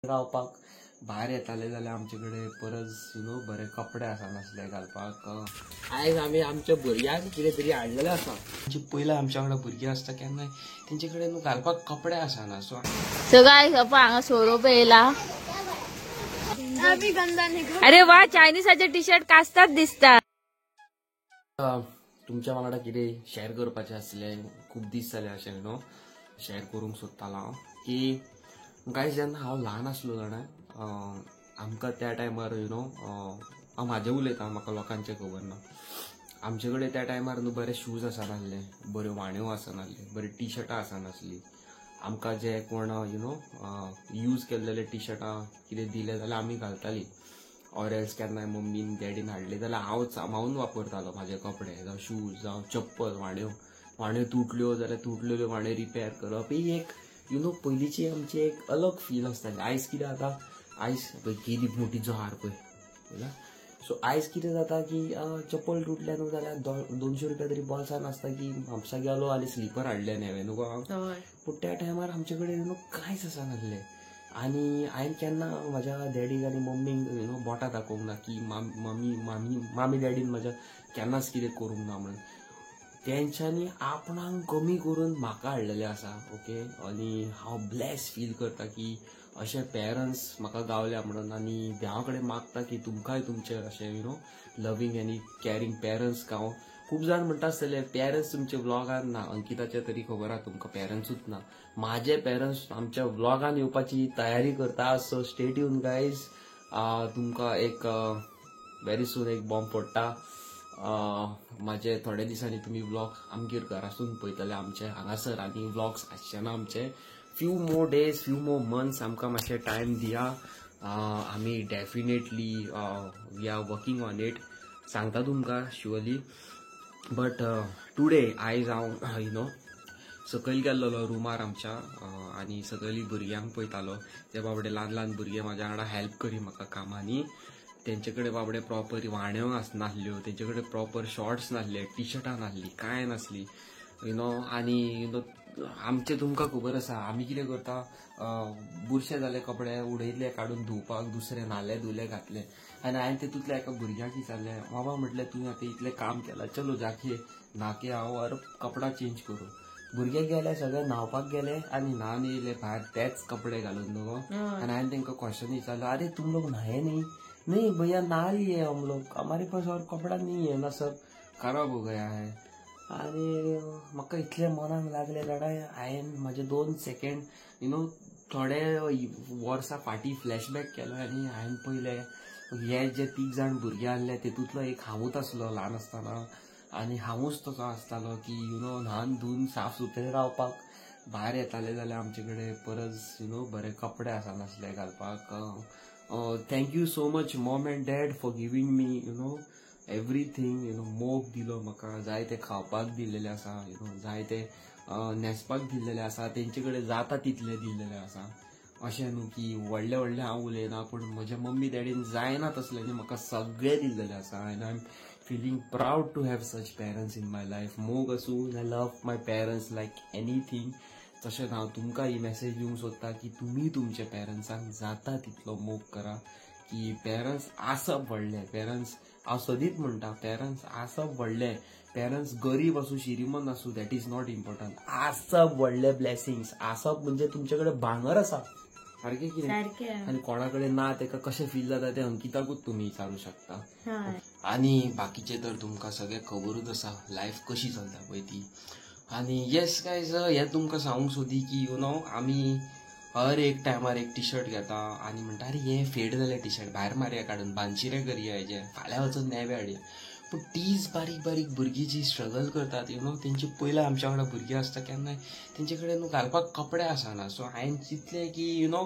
रावपाक भायर येताले जाल्यार आमचे कडेन परत you know बरे कपडे आसनासले घालपाक. आयज आमी आमच्या भुरग्यांक कितें तरी हाडलेलें आसा. पयलीं आमच्या वांगडा भुरगीं आसता केन्नाय तेंचे कडेन न्हू घालपाक कपडे आसना. सो सो गायस, हांगा सोरोप येयला. अरे वा, चायनीसाचे टी शर्ट कास्तात दिसता. तुमच्या वांगडा कितें शेअर करपाचें आसलें, खूब दीस जाले अशें you know share करूंक सोदतालो हांव की गायज, जेन्ना हांव ल्हान आसलो जाणा, आमकां त्या टायमार you know, हांव म्हाजें उलयतां, म्हाका लोकांचें खबर ना, आमचे कडेन त्या टायमार न्हू बरे शूज आसनासले, बऱ्यो वाण्यो आसनासल्यो, बरी टी शर्टां आसनासली. आमकां जे कोण you know use केल्लेले टी शर्टां कितें दिले जाल्यार आमी घालताली, ऑर एल्स केन्नाय मम्मीन डॅडीन हाडले जाल्यार हांव सांबाळून वापरतालो म्हाजे कपडे, जावं शूज जावं चप्पल. वाण्यो वाण्यो तुटल्यो जाल्यार तुटलेल्यो वाण्यो रिपेर करप ही एक you know पयलींची आमची एक अलग फील आसताली. आयज कितें जाता, आयज पळय केदी मोटी जहार पळय. सो आयज कितें जाता की चप्पल तुटलें न्हू जाल्यार 200 रुपया तरी बोल्सान आसता की म्हापसा गेलो आनी स्लीपर हाडले नवे न्हू गो. पूण त्या टायमार आमचे कडेन न्हू कांयच आसनासलें. आनी हांवें केन्ना म्हाज्या डॅडीक आनी मम्मीक you know बोटां दाखोवंक ना की मम्मी मामी मामी डॅडीन म्हाज्या केन्नाच कितें करूंक ना म्हणून. तेंच्यांनी आपणाक कमी करून म्हाका हाडलेलें आसा. ओके, आनी हांव ब्लेस फील करता की अशे पेरंट्स म्हाका गावल्या म्हणून. आनी देवा कडेन मागता की तुमकांय तुमचे अशें you know loving आनी कॅरिंग पेरंट्स गाव. खूब जाण म्हणटा आसतले पेरंट्स तुमचे व्लॉगान ना, अंकिताचे तरी खबर आहा तुमकां पेरंट्सूच ना. म्हाजे पेरंट्स आमच्या व्लॉगान येवपाची तयारी करता. सो स्टे ट्यून गायज, तुमकां एक वेरी सून एक बॉम्ब पडटा. म्हाजे थोड्या दिसांनी तुमी व्लॉग आमगेर घरासून पळयतले आमचे हांगासर, आनी व्लॉग्स आसचे ना आमचे. Few more days, few more months आमकां मातशें टायम दिया. आमी definitely we are working on it, सांगता तुमकां शुअरली. बट टुडे आयज हांव you know सकयल गेल्लो रुमार आमच्या आनी सकयल भुरग्यांक पळयतालो. ते बाबडे ल्हान ल्हान भुरगे म्हाज्या वांगडा हेल्प करी म्हाका कामांनी. तेंचे कडेन बाबडे प्रॉपर वाण्यो आसनासल्यो, तेंचे कडेन प्रॉपर शॉर्ट्स नासले, टी शर्टां नासली, कांय नासली you know. आनी you know आमचें तुमकां खबर आसा आमी कितें करता, बुरशे जाले कपडे उडयले काडून धुवपाक, दुसरे न्हाले धुले घातले. आनी हांवें तितूंतल्या एका भुरग्याक विचारलें, बाबा म्हटलें तुवें आतां इतलें काम केलां, चलो जाके न्हाके हांव और कपडा चेंज करूं. भुरगे गेले सगळे न्हावपाक गेले आनी न्हावन येयले भायर तेच कपडे घालून न्हू. आनी हांवें तांकां क्वेश्चन विचारलो, अरे तुम लोग न्हाये नहीं? नहीं भैया नहा लिए हम लोग, हमारे पास और कपड़ा नहीं है ना, सब खराब हो गया है. आनी म्हाका इतलें मनाक लागलें जाणा, हांवें म्हाजे 2 सेकेंड you know थोडे वर्सां फाटीं फ्लॅशबॅक केलो आनी हांवें पयलें हे जे 3 जाण भुरगे आहले तेतूंतलो एक हांवूच आसलो ल्हान आसतना. आनी हांवूच तसो आसतालो की you know न्हावन धुवन साफ सुथरे रावपाक भायर येताले जाल्यार आमचे कडेन परत you know बरे कपडे आसनासले घालपाक. Thank you so much mom and dad for giving me you know everything, you know मोग दिलो म्हाका, जाय ते खावपाक दिल्लेलें आसा, you know जाय ते न्हेसपाक दिल्लेलें आसा, तेंचे कडेन जाता तितलें दिल्लेलें आसा. अशें न्हू की व्हडलें व्हडलें हांव उलयना, पूण म्हज्या मम्मी डॅडीन जायना तसल्यांनी म्हाका सगळें दिल्लेलें आसा. आनी I am feeling proud to have such parents in my life. मोग आसूं, I love my parents like anything. तशेंच हांव तुमकां ही मॅसेज दिवंक सोदता की तुमी तुमच्या पेरंट्सांक जाता तितलो मोग करा. की पेरंट्स आसप व्हडलें, पेरंट्स हांव सदींच म्हणटा पेरंट्स आसप व्हडलें. पेरंट्स गरीब आसूं श्रीमंत आसूं that is not important, आसप व्हडलें ब्लेसिंग्स. आसप म्हणजे तुमचे कडेन भांगर आसा सारकें कितें, आनी कोणा कडेन ना तेका कशें फील जाता तें अंकिताकूच तुमी विचारूं शकता. आनी बाकीचें तर तुमकां सगळें खबरूच आसा लायफ कशी चलता पळय ती. आनी येस गायज, हें तुमकां सांगूंक सोदी की you know आमी हर एक टायमार एक टी शर्ट घेता आनी म्हणटा अरे हें फेड जालें टी शर्ट, भायर मारया काडून, बानशिरे करया हेजें, फाल्यां वचून नेवे हाडया. पूण तीच बारीक बारीक भुरगीं जी स्ट्रगल करतात you know तेंची पयलीं आमच्या वांगडा भुरगीं आसता केन्नाय तेंचे कडेन न्हू घालपाक कपडे आसना. सो हांवें चिंतलें की you know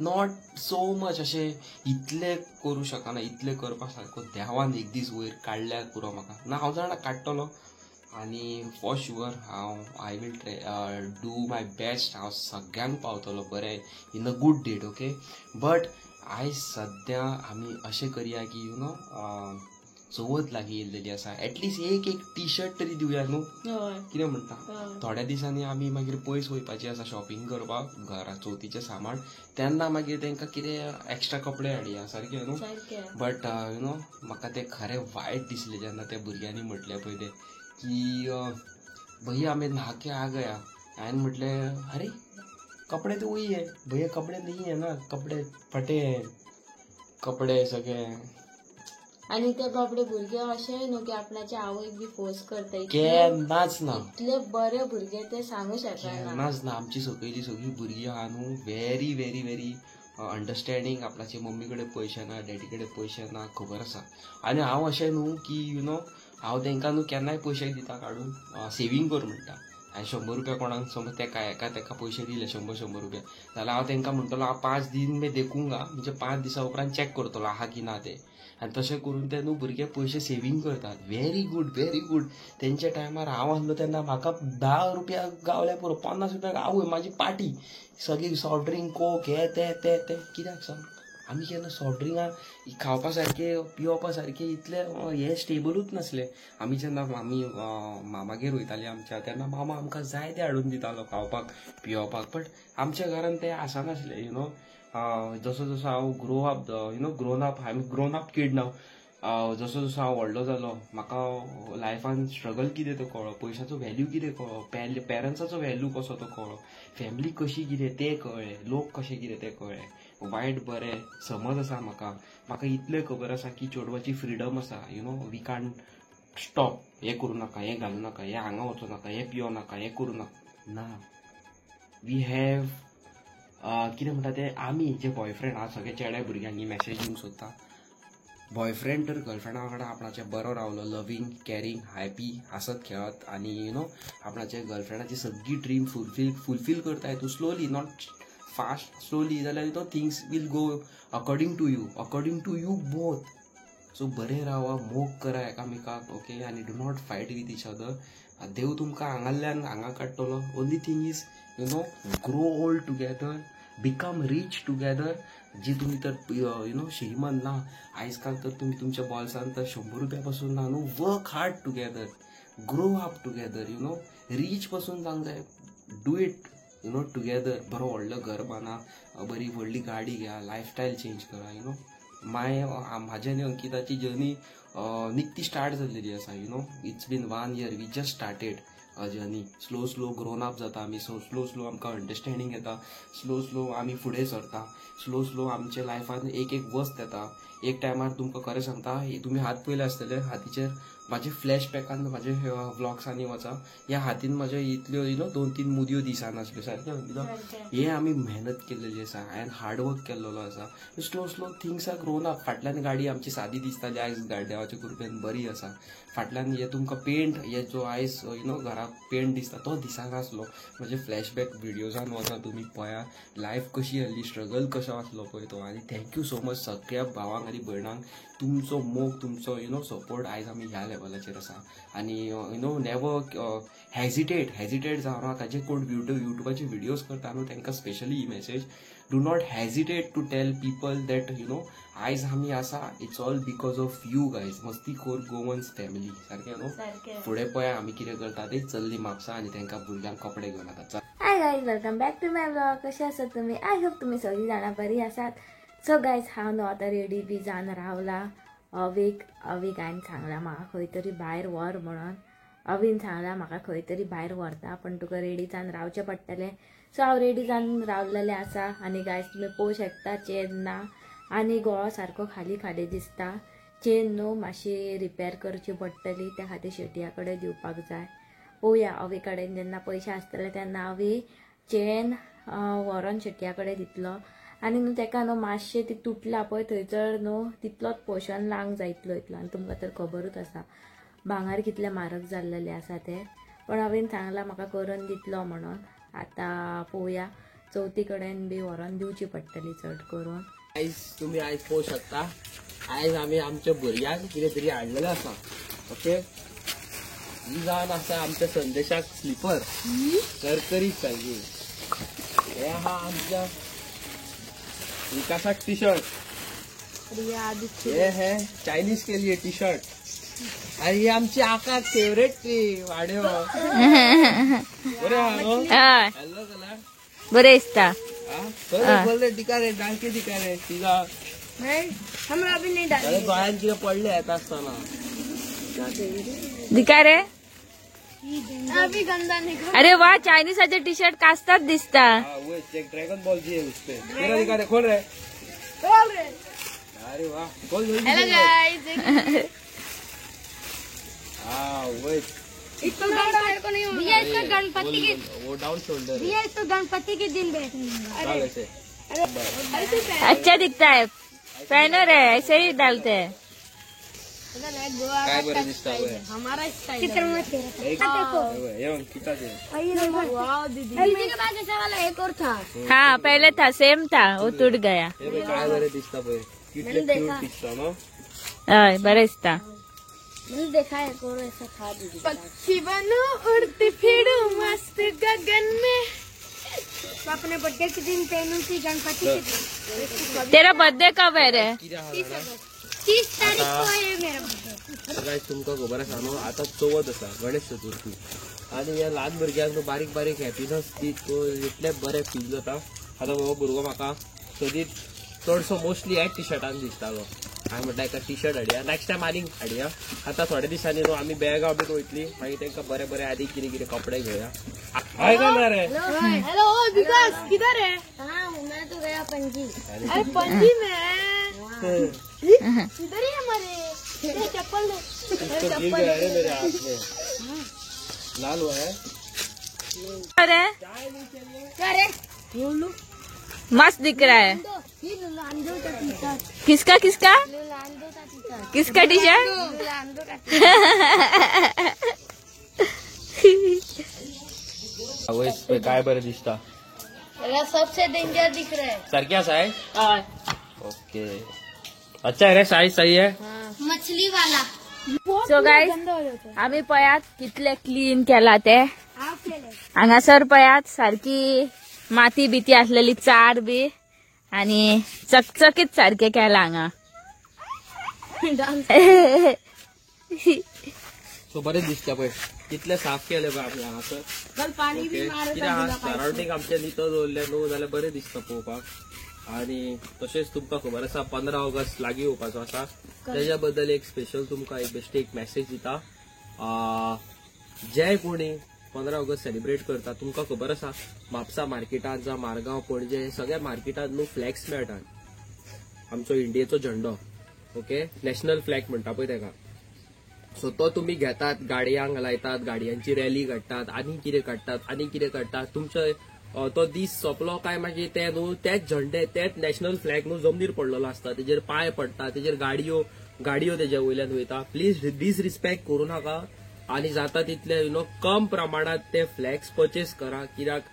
not so much अशें इतलें करूं शकना, इतलें करपा सारको देवान एक दीस वयर काडल्यार पुरो म्हाका ना, हांव जाणा काडटलो. आनी फॉर शुअर हांव I will do my best, हांव सगळ्यांक पावतलो बरें in a good date. Okay, but आयज सद्या आमी अशें करया की you know चवथ लागीं येयल्लेली आसा, एटलिस्ट एक एक टी शर्ट तरी दिवया न्हू, कितें म्हणटा. थोड्या दिसांनी आमी मागीर पयस वयपाची आसा शॉपिंग करपाक घरा चवथीचें सामान, तेन्ना मागीर तांकां कितें एक्स्ट्रा कपडे हाडया सारकें न्हू. बट you know म्हाका तें खरें वायट दिसलें जेन्ना त्या भुरग्यांनी म्हटलें पळय तें की भैया आमी न्हा के आ गया. हांवें म्हटलें अरे कपडे तो वही है भैया, कपडे नहीं है ना, कपडे फटे हैं कपडे सगळे. आनी ते बाबडे भुरगे अशें न्हू की आपणाच्या आवयक बी फोर्स करता, केन्नाच ना. इतले बरे भुरगे ते सांगू शकना, केन्नाच ना. आमची सकयली सगळीं भुरगीं आहा न्हू व्हेरी व्हेरी व्हेरी अंडरस्टँडींग. आपणाचे मम्मी कडेन पयशे ना, डॅडी कडेन पयशे ना, खबर आसा. आनी हांव अशें न्हू की you know हांव तेंकां न्हू केन्नाय पयशे दिता काडून सेवींग कर म्हणटा. हांवें 100 रुपया कोणाक समज तेका एका तेका पयशे दिले 100 रुपया जाल्यार हांव तेंकां म्हणटलो हांव 5 दिन में देखूंगा, म्हणजे 5 दिसां उपरांत चॅक करतलो आहा की ना ते. आनी तशें करून ते न्हू भुरगे पयशे सेवींग करतात. Very good very good. तेंच्या टायमार हांव आसलो तेन्ना म्हाका 10 रुपया गावल्या पुरो, 50 रुपया आवय म्हाजी पाटी सगळी सॉफ्ट ड्रिंक कोक हे ते ते ते. कित्याक सांग, आमी केन्ना सॉफ्ट ड्रिंकां खावपा सारकें पिवपा सारकें इतलें हें स्टेबलूच नासलें. आमी जेन्ना आमी मामागेर वयताली आमच्या तेन्ना मामा आमकां जाय तें हाडून दितालो खावपाक पिवपाक, बट आमच्या घरान तें आसनासलें you know. जसो जसो हांव grow up you know grown up, I am grown up kid now, जसो जसो हांव व्हडलो जालो म्हाका लायफान स्ट्रगल कितें तो कळ्ळो, पयशाचो व्हॅल्यू कितें कळ्ळो, पेरंट्साचो व्हॅल्यू कसो तो कळ्ळो, फॅमिली कशी कितें तें कळ्ळें, लोक कशें कितें तें कळ्ळें, वायट बरें समज आसा म्हाका. म्हाका इतलें खबर आसा की चेडवाची फ्रिडम आसा, you know we can't stop, हें करूं नाका, हें घालूं नाका, हें हांगा वचूं नाका, हें पियो नाका, हें करूं नाका. ना, we have कितें म्हणटा तें, आमी जे बॉयफ्रेंड आहा सगळे चेड्या भुरग्यांक ही मॅसेज दिवंक सोदता, बॉयफ्रेंड तर गर्लफ्रेंडा वांगडा आपणाचें बरो रावलो, लवींग कॅरींग हॅपी हांसत खेळत आनी you know आपणाच्या गर्लफ्रेंडाची सगळी ड्रीम फुलफील करताय तूं स्लोली, not fast, slowly, जाल्यार you know things will go according to you, according to you both. So बरें रावा, मोग करा एकामेकाक, ओके, आनी do not fight with each other. देव तुमकां हांगाल्यान हांगा काडटलो. Only thing is you know grow old together, become rich together. जी तुमी तर you know श्रीमंत ना आयज काल तर तुमी तुमच्या बॉल्सान तर 100 रुपया पासून ना न्हू, work hard together, grow up together, you know rich पासून जावंक जाय, do it you know together. बरो व्हडलो घर बांदा, बरी व्हडली गाडी घ्या, लायफस्टायल चेंज करा, you know. म्हाजी आनी अंकिताची जर्नी निकती स्टार्ट जाल्लेली आसा, you know it's been 1 year, we just started a journey. Slow slow grown up जाता आमी, सो स्लो स्लो आमकां अंडरस्टँडींग येता, स्लो स्लो आमी फुडें सरता, स्लो स्लो आमच्या लायफान एक एक वस्त येता. एक टायमार तुमकां खरें सांगता, तुमी हात पयले आसतले, हातीचेर म्हाजे फ्लॅशबॅकान म्हाजे व्लॉग्सांनी वचा, ह्या हातीन म्हाज्या इतल्यो you know 2-3 मुदयो दिसनासल्यो सारक्यो. हे आमी मेहनत केल्लेली आसा, हांवें हार्डवर्क केल्लेलो आसा. Slow slow things are grown up. फाटल्यान गाडी आमची सादी दिसताली, आयज देवाच्या कृपेन बरी आसा. फाटल्यान हे तुमकां पेंट, हे जो आयज you know घराक पेंट दिसता तो दिसनासलो. म्हजे फ्लॅशबॅक व्हिडियोजान वचा तुमी पळया लायफ कशी आहली, स्ट्रगल कसो आसलो पळय तो. आनी thank you so much सगळ्या भावांक आनी भयणांक, तुमचो मोग, तुमचो you know support आयज आमी ह्या लेवलाचेर आसा. आनी you know never hesitate जावं नाका. जे कोण युट्यूबाचे व्हिडियोज करता न्हू तांकां specially he message, do not hesitate to tell people that you know आयज आमी आसा, it's all because of you guys. मस्ती खोर गोवन्स फॅमिली सारकें न्हू. फुडें पळया आमी कितें करता ते चल्ली म्हापसा आनी तांकां भुरग्यांक कपडे घेवन येता. Hi guys, welcome back to my vlog. कशे आसात तुमी? I hope तुमी सगळीं जाणां बरी आसात. सो गायज, हांव न्हू आतां रेडी बी जावन रावला. अवेक हांवें सांगलां म्हाका खंय तरी भायर व्हर म्हणून. अवीन सांगलां म्हाका खंय तरी भायर व्हरता, पण तुका रेडी जावन रावचें पडटलें. सो हांव रेडी जावन रावलेलें आसा. आनी गायज तुमी पळोवंक शकता चेन ना आनी गळो सारको खाली खाली दिसता. चेन न्हू मातशी रिपेर करची पडटली, त्या खातीर शेटया कडेन दिवपाक जाय. पळोवया अवी कडेन जेन्ना पयशे आसतले तेन्ना अवी चेन व्हरोन शेटया कडेन दितलो. आनी न्हू तेका न्हू मातशें ती तुटला पळय थंयसर न्हू तितलोच पोर्शन लांग जाय इतलो इतलो. आनी तुमकां तर खबरूच आसा भांगर कितलें म्हारग जाल्लेलें आसा तें. पण हांवें सांगलां म्हाका करून दितलो म्हणून. आतां पळोवया चवथी कडेन बी व्हरोन दिवची पडटली चड करून. आयज तुमी आयज पळोवंक शकता, आयज आमी आमच्या भुरग्यांक कितें तरी हाडलेलें आसा. ओके, ही जावन आसा आमच्या संदेशाक स्लिपर, करकरीत सारकी. हे आहा आमच्या विकासाक टी शर्ट, ये है चाइनीज के लिए टी शर्ट. अरे ही आमची आका फेवरेट ती वाड्यो. बरे येल्लो कलर बरे दिसता. बोल दिका रे डालके दिका रे तिका हमरा भी नहीं डाल. गोंयांत कितें पडले येता आसतना दिका रे. अभी गंदा नहीं. अरे वाह, चायनीजाचे टी शर्ट कास्तात दिसता. वो ड्रैगन बॉल जी है उस पे. तेरा दिखा रे, खोल रे खोल रे. अरे वाह, खोल. Hello guys. हां वो इसको गणपति को नहीं भैया, इसको गणपति के वो डाउन शोल्डर भैया, इसको गणपति के दिन बैठेंगे. ऐसे अच्छा दिखता है. पहनो रे, ऐसे ही डालते हैं. काय बरं दिसता. हमारा स्टाइल दीदी के पास ऐसा वाला एक और था. हाँ पहले था, सेम था, वो टूट गया. काय बरं दिसता पळय, कितले क्यूट दिसता नो. हय बरें दिसता. मैंने देखा एक और ऐसा था दीदी. पक्षी बनो उड़ते फिरो मस्त गगन में. अपने बर्थडे के दिन पहनू थी गणपति के दिन. तेरा बर्थडे कब है रे? 30 तारीख को है मेरा बर्थडे. गायज तुमकां खबर आसा न्हू आतां चवथ आसा, गणेश चतुर्थी. आनी ह्या ल्हान भुरग्यांक न्हू बारीक बारीक हॅपीनस दीत तो इतलें बरें फील जाता. आतां हो भुरगो म्हाका सदींच चडसो मोस्टली ह्याच टिशर्टान दिसतालो. हांवें म्हटल्यार एका टी शर्ट हाडया, नेक्स्ट टायम आनीक हाडया. आतां थोड्या दिसांनी न्हू आमी बेळगांव बीन वयतली, मागीर तांकां बरे बरे आनीक कितें कितें कपडे घेवया. हय काय ना रे? हेलो विकास किधर है? हाँ मैं तो गया पणजी. अरे पणजी में इधर ही हमारे चप्पल चप्पल गया रे मेरे हाथ में, लाल हुआ है. अरे मस्त दिख रहा है. किसका किसका किसका टी शर्ट? काय बरं दिसता. सबसे डेंजर दिख रहा है. सारखी आसा. ओके अच्छा है रे, साईज सही है. मछली वाला. सो गायज आमी पळयात कितले क्लीन केला ते. हांगासर पळयात सारकी माती बिती आसलेली चार बी आणि चकचकीत सारखे केला हांगा. सो बरें दिसता पळय कितले साफ केले पळय आमी हांगासर. कितें आहा सरावंडींग आमचे नितळ दवरलें न्हू जाल्यार बरें दिसता पळोवपाक. आणि तशेंच तुमकां खबर आसा 15 ऑगस्ट लागीं येवपाचो आसा, तेज्या बद्दल एक स्पेशल तुमकां एक बेश्टी एक मॅसेज दिता. जे कोणी 15 ऑगस्ट सेलिब्रेट करता तुमकां खबर आसा म्हापसा मार्केटांत जावं मारगांव पणजे हे सगळ्या मार्केटांत न्हू फ्लॅग्स मेळटात. आमचो इंडियेचो झेंडो, ओके, नॅशनल फ्लॅग म्हणटा पळय तेका. सो तो तुमी घेतात, गाडयांक लायतात, गाडयांची रॅली काडटात, आनी कितें काडटात आनी कितें काडटात. तुमचे तो दीस सोंपलो काय मागीर ते न्हू तेच झेंडे तेच नॅशनल फ्लॅग न्हू जमनीर पडलेलो आसता, तेजेर पांय पडटा, तेजेर गाडयो गाडयो तेज्या वयल्यान वयता. प्लीज डिसरिस्पेक्ट करूं नाका आनी जाता तितले you know कम प्रमाणात ते फ्लॅग्स परचेस करा. कित्याक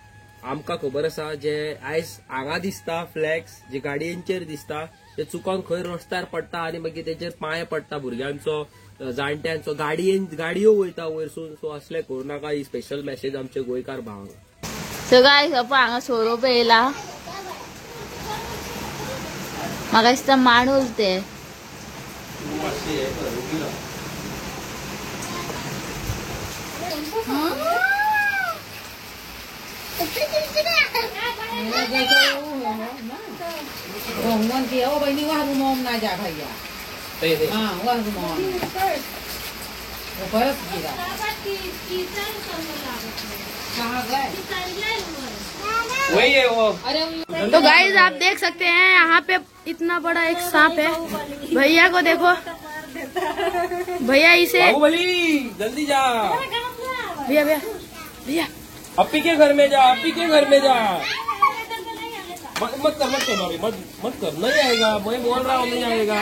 आमकां खबर आसा जे आयज हांगा दिसता फ्लॅग्स जे गाडयेंचेर दिसता ते चुकोन खंय रस्त्यार पडटा आनी मागीर तेजेर पांय पडटा भुरग्यांचो, जाणट्यांचो, गाडयो वयता वयरसून. सो असलें करूं नाका. ही स्पेशल मॅसेज आमचे गोंयकार भावांक. सो गायस हांगा सोरोप येयला, म्हाका दिसता मांडूल ते. वही है वो। तो गाइस आप देख सकते हैं यहाँ पे इतना बड़ा एक सांप है। भैया को देखो, भैया इसे बाहुबली जल्दी जा, भैया भैया भैया अप्पी के घर में जा, अप्पी के घर में जा। मत मत कर, मत कर भाभी, मत मत कर, नहीं आएगा, मैं बोल रहा हूँ नहीं आएगा।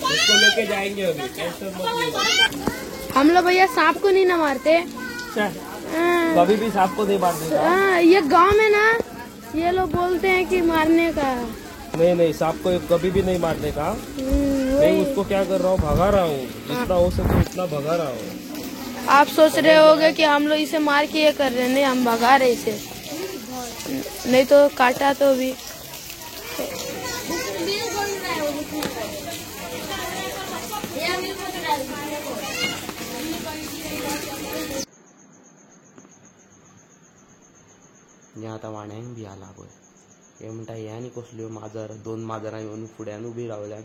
इसको लेके जाएंगे अभी, टेंशन मत लो। हम लोग भैया सांप को नहीं ना मारते, कभी भी सांप को नहीं मारते। हाँ, ये गांव में ना ये लोग बोलते हैं कि मारने का। नहीं नहीं, सांप को कभी भी नहीं मारने का। मैं उसको क्या कर रहा हूँ, भगा रहा हूँ, जितना हो सके उतना भगा रहा हूँ। आप सोच रहे होंगे कि हम लोग इसे मार के ये कर रहे हैं, नहीं हम भगा रहे इसे, नहीं तो काटा तो भी। आनी आतां वाण्यांक बी आला पळय. हे म्हणटा हे आनी कसल्यो माजर, 2 माजरां येवन फुड्यान उबी रावल्यात.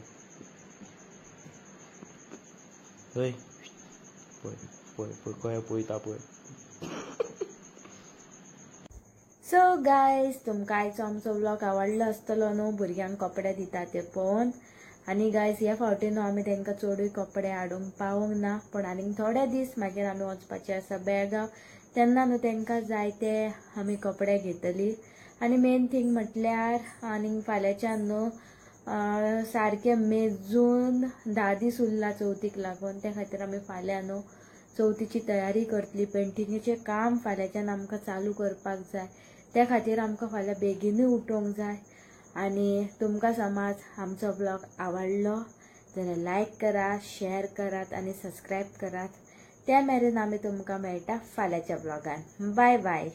हय पळय पळय पळय कशें पळयता पळय. सो गायज तुमकां आयचो आमचो व्लॉग आवडलो आसतलो न्हू, भुरग्यांक कपडे दिता ते पळोवन. आनी गायज ह्या फावटी न्हू आमी तांकां चडूय कपडे हाडूंक पावूंक ना, पूण आनीक थोडे दीस मागीर आमी वचपाचे आसा बेळगांव, तेन्ना न्हू तांकां जाय ते आमी कपडे घेतली. आनी मेन थींग म्हटल्यार आनीक फाल्यांच्यान न्हू सारकें मेजून 10 दीस उरला चवथीक लागून, त्या खातीर आमी फाल्यां न्हू चवथीची तयारी करतली. पेंटिंगेचें काम फाल्यांच्यान आमकां चालू करपाक जाय, त्या खातीर आमकां फाल्यां बेगीनूय उठोवंक जाय. आनी तुमकां समज आमचो ब्लॉग आवडलो जाल्यार लायक करात, शेअर करात आनी सबस्क्रायब करात. त्या मेरेन आमी तुमकां मेळटा फाल्यांच्या ब्लॉगान. बाय बाय.